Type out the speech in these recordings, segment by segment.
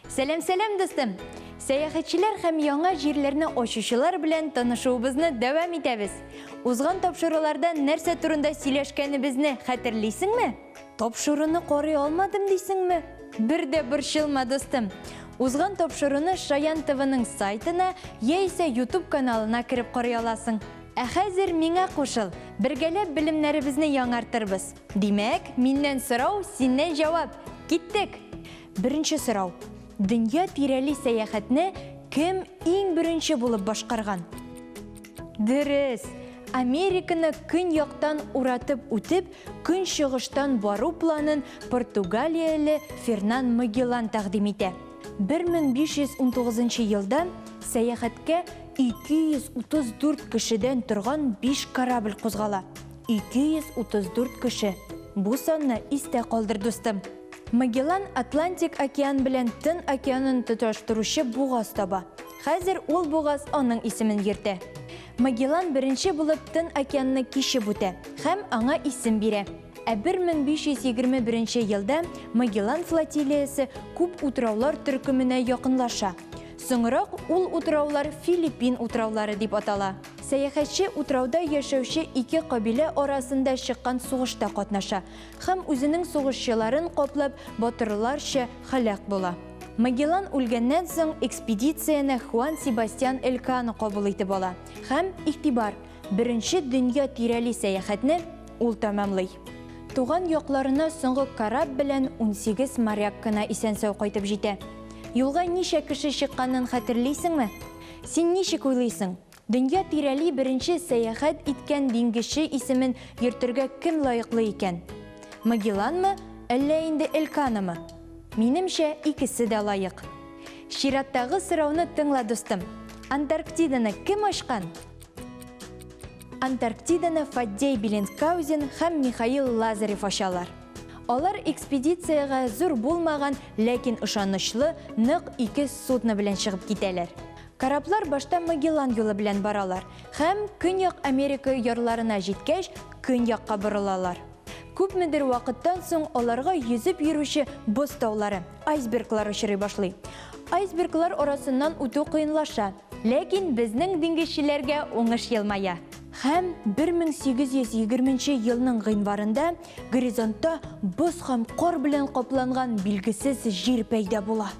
Сәлам, сәлам, дустым! Сәяхәтчеләр һәм яңа җирләрне ачучылар белән танышуыбызны дәвам итәбез. Узган тапшыруларда нәрсә турында сөйләшкәнебезне хәтерлисеңме? Тапшыруны карый алмадым дисеңме? Бер дә борчылма, дустым. Узган тапшыруны Шаян ТВның сайтына яисә YouTube каналына кереп карый аласың. Ә хәзер миңа кушыл, бергәләп белемнәребезне яңартырбыз. Димәк, миннән сорау, синнән җавап. Киттек! Беренче сорау. Дөнья тирәли сәяхәтне кем иң беренче булып башкарган? Дөрес! Американы көньяктан уратып үтеп, көнчыгыштан бару планын португалияле Фернан Магеллан тәкъдим итә. 1519 елда сәяхәткә 234 кешедән торган биш корабль кузгала. 234 кеше! Бу санны истә калдыр, дустым. Магеллан Атлантик океан белән Тын океанын тоташтыручы бугаз таба. Хәзер ул бугаз аның исемен йөртә. Магеллан беренче булып Тын океанны кичеп үтә һәм аңа исем бирә. Ә 1521 елда Магеллан флотилиясе күп утраулар төркеменә якынлаша. Соңрак ул утраулар Филиппин утраулары дип атала. Сәяхәтче утрауда яшәүче ике кабилә арасында чыккан сугышта катнаша һәм үзенең сугышчыларын каплап, батырларча һәлак була. Магеллан үлгәннән соң экспедицияне Хуан Себастьян Элькано кабул итеп ала һәм, игътибар, беренче дөнья тирәли сәяхәтне ул тәмамлый. Туган якларына соңгы кораб белән 18 моряк кына исән-сау кайтып җитә. Юлга ничә кеше чыкканын хәтерлисеңме? Син ничек уйлыйсың, дөнья тирәли беренче сәяхәт иткән диңгезче исемен йөртергә кем лаеклы икән? Магелланмы, әллә инде Эльканомы? Минемчә, икесе дә лаек. Чираттагы сорауны тыңла, дустым. Антарктиданы кем ачкан? Антарктиданы Фаддей Беллинсгаузен һәм Михаил Лазарев ачалар. Алар экспедициягә зур булмаган, ләкин ышанычлы, нык ике судно белән чыгып китәләр. Кораблар башта Магеллан юлы белән баралар һәм, Көньяк Америка ярларына җиткәч, көньякка борылалар. Күпмедер вакыттан соң аларга йөзеп йөрүче боз таулары, айсберглар очрый башлый. Айсберглар арасыннан үтү кыенлаша, ләкин безнең диңгезчеләргә уңыш елмая. Һәм 1820 нче елның гыйнварында горизонтта боз һәм кар белән капланган билгесез җир пәйда була.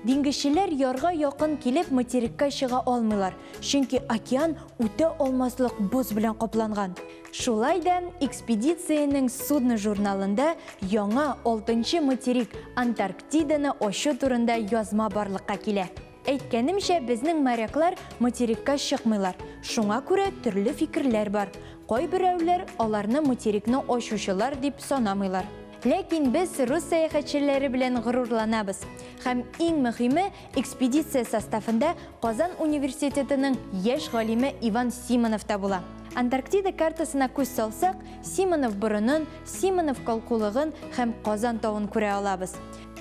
Диңгезчеләр ярга якын килеп материкка чыга алмыйлар, чөнки океан үтә алмаслык боз белән капланган. Шулай да экспедициянең судно журналында яңа алтынчы материк Антарктиданы ачу турында язма барлыкка килә. Әйткәнемчә, безнең моряклар материкка чыкмыйлар, шуңа күрә төрле фикерләр бар. Кайберәүләр аларны материкны ачучылар дип санамыйлар. Ләкин без рус сәяхәтчеләре белән горурланабыз. Һәм иң мөһиме, экспедиция составында Казан университетының яшь галиме Иван Симонов та була. Антарктида картасына күз салсак, Симонов борынын, Симонов калкулыгын һәм Казан тавын күрә алабыз.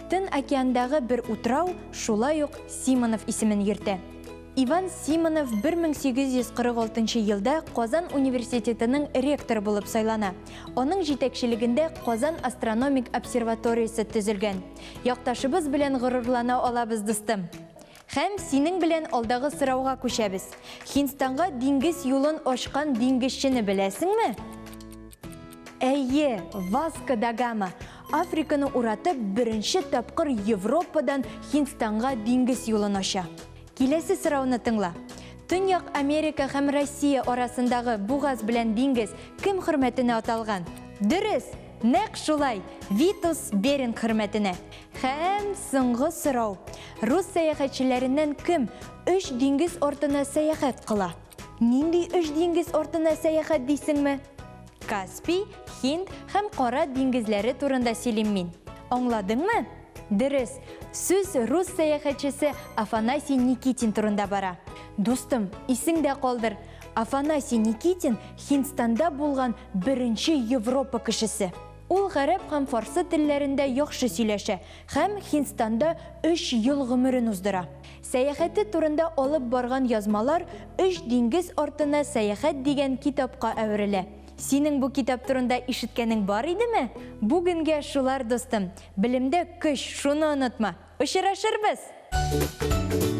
Тын океандагы бер утрау шулай ук Симонов исемен йөртә. Иван Симонов 1846 елда Казан университетының ректоры булып сайлана. Аның җитәкчелегендә Казан астрономик обсерваториясе төзелгән. Якташыбыз белән горурлана алабыз, дустым. Һәм синең белән алдагы сорауга күчәбез. Һиндстанга диңгез юлын ачкан диңгезчене беләсеңме? Әйе, Васко да Гама. Африканы уратып, беренче тапкыр Европадан Һиндстанга диңгез юлын ача. Киләсе сорауны тыңла. Төньяк Америка һәм Россия арасындагы бугаз белән диңгез кем хөрмәтенә аталган? Дөрес! Нәкъ шулай, Витус Беринг хөрмәтенә. Һәм соңгы сорау. Рус сәяхәтчеләреннән кем өч диңгез артына сәяхәт кыла? Нинди өч диңгез артына сәяхәт дисеңме? Каспий, Һинд һәм Кара диңгезләре турында сөйлим мин. Аңладыңмы? Дөрес, сүз рус сәяхәтчесе Афанасий Никитин турында бара. Дустым, исеңдә калдыр, Афанасий Никитин Һиндстанда булган беренче Европа кешесе. Ул гарәп һәм фарсы телләрендә яхшы сөйләшә һәм Һиндстанда өч ел гомерен уздыра. Сәяхәте турында алып барган язмалар Өч диңгез артына сәяхәт дигән китапка әверелә. Синең бу китап турында ишеткәнең бар идеме? Бүгенгә шулар, дустым. Белемдә көч, шуны онытма. Очрашырбыз!